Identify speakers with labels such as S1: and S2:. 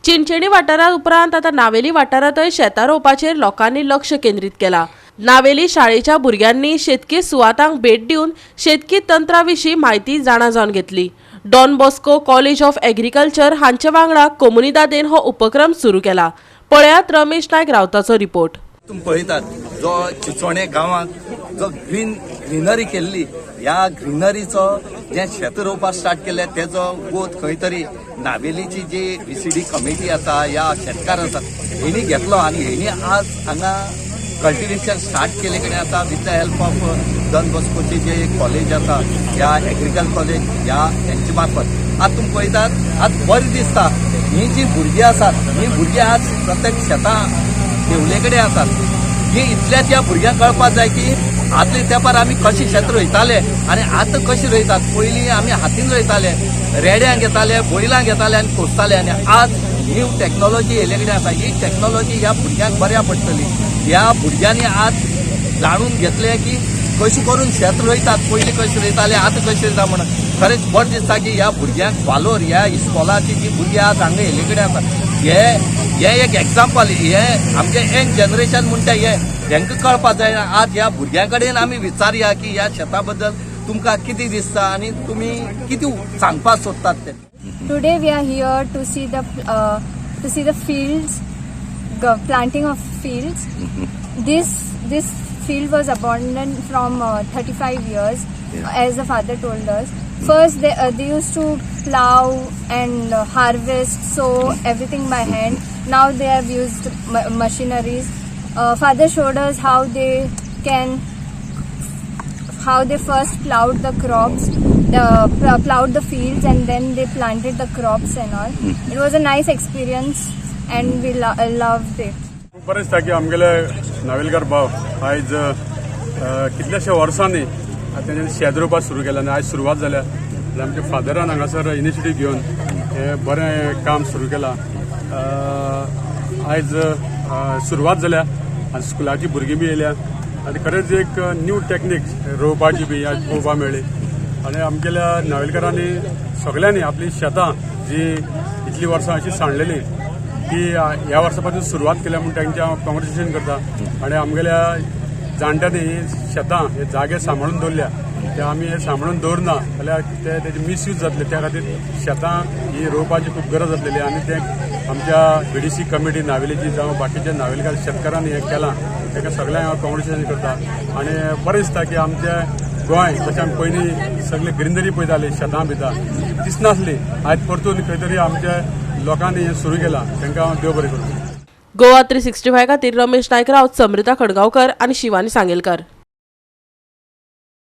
S1: चिंचेणी वाठारा उपरांत आतां नावेली वाठारांतय शेतां रोवपाचेर लोकांनी लक्ष केंद्रीत केलां. नावेली शाळेच्या भुरग्यांनी शेतकी सुवातांक भेट दिवन शेतकी तंत्रा विशीं म्हायती जाणा जावन घेतली. Don Bosco college of agriculture हांचे वांगडा कोमुनिदादेन हो उपक्रम सुरू केला. पळयात रमेश नायक रावताचो रिपोर्ट.
S2: तुमी पळयतात, जो चिचोणे गांवांत जो ग्रीनरी केल्ली, ह्या ग्रीनरीचो जें शेत रोवपाक स्टार्ट केलें, तेजो गोत खंय तरी नावेलीची जी व्हीसीडी कमिटी आसा या शेतकार आसा, हेणी घेतलो आनी हेणी आज हांगा कल्टिवेशन स्टार्ट केले कडेन आसा, with the help of Don बॉस्कोची जे कॉलेज आसा, ह्या एग्रीकल्चर कॉलेज ह्या हेंचे मार्फत. आज तुमी पळयतात, आज बरें दिसता. ही जी भुरगीं आसात, ही भुरगीं आज प्रत्येक शेतां देवले कडेन आसात. ही इतल्याच ह्या भुरग्यांक कळपाक जाय की आदले तेंपार आमी कशें शेत रोयताले आनी आतां कशें रोयतात. पयलीं आमी हातीन रोयताले, रेड्यांक घेताले, बैलांक घेताले आनी कोसताले आनी आज न्यू टॅक्नोलॉजी येयले कडेन आसा. ही टॅक्नोलॉजी ह्या भुरग्यांक बऱ्या पडटली. ह्या भुरग्यांनी आज जाणून घेतलें की कशें करून शेत रोयतात, पयलीं कशें रोयताले, आतां कशें रोयता म्हणून. खरेंच बरें दिसता की ह्या भुरग्यांक वालोर. ह्या इस्कॉलाची जी भुरगीं आज हांगा येयले कडेन आसा, हे हे एक एग्जाम्पल. हे आमचे यंग जनरेशन म्हणटा, हे हेंकां कळपा जाय. आज ह्या भुरग्यां कडेन आमी विचारया की ह्या शेता बद्दल तुमकां कितें दिसता आनी तुमी कितें सांगपाक सोदतात ते.
S3: Today we are here to see the fields, planting of fields. This field was abandoned from 35 years, as the father told us. First, they used to plow and harvest, sow everything by hand. Now they have used machineries. Father showed us how they first plowed the crops, plowed the fields, and then they planted the crops and all. It was a nice experience, and we loved it.
S4: खूब बरें दिसता की आमगेले नावेलकार भाव आयज कितल्याश्या वर्सांनी तेंच्यांनी शेत रोवपाक सुरू केलें आनी आयज सुरवात जाल्या. जाल्यार आमच्या फादरान हांगासर इनिशिएटीव घेवन हें बरें काम सुरू केलां. आयज सुरवात जाल्या आनी स्कुलाची भुरगीं बी येयल्या आनी खरेंच एक न्यू टॅक्नीक रोवपाची बी आज पळोवपाक मेळ्ळी. आनी आमगेल्या नावेलकारांनी सगळ्यांनी आपली शेतां जी इतलीं वर्सां अशी सांडलेली, ती ह्या वर्सा पासून सुरवात केल्या म्हूण तांचें हांव कॉंग्रेच्युलेशन करता. आनी आमगेल्या जाणट्यांनी ही शेतां, हे जागे सांबाळून दवरल्या. ते आमी हे सांबाळून दवरना जाल्यार ते तेजे मिसयूज जातले. त्या खातीर शेतां ही रोवपाची खूब गरज आसलेली आनी ते आमच्या व्हीडीसी कमिटी नावेलीची जावं बाकीच्या नावेलकार शेतकारांनी हें केलां, ताका सगळ्यांक हांव कॉंग्रेच्युलेशन करता. आनी बरें दिसता की आमचें गोंय जशें आमी पयलीं सगळे ग्रिनरी पळयताली, शेतां बितां दिसनासली, आयज परतून खंय तरी आमच्या लोकांनी हें सुरू केलां. तांकां हांव देव बरें करूं.
S1: गोवा 365 खातीर रमेश नायक राऊत, समृता खडगांवकर आनी शिवानी सांगेलकर.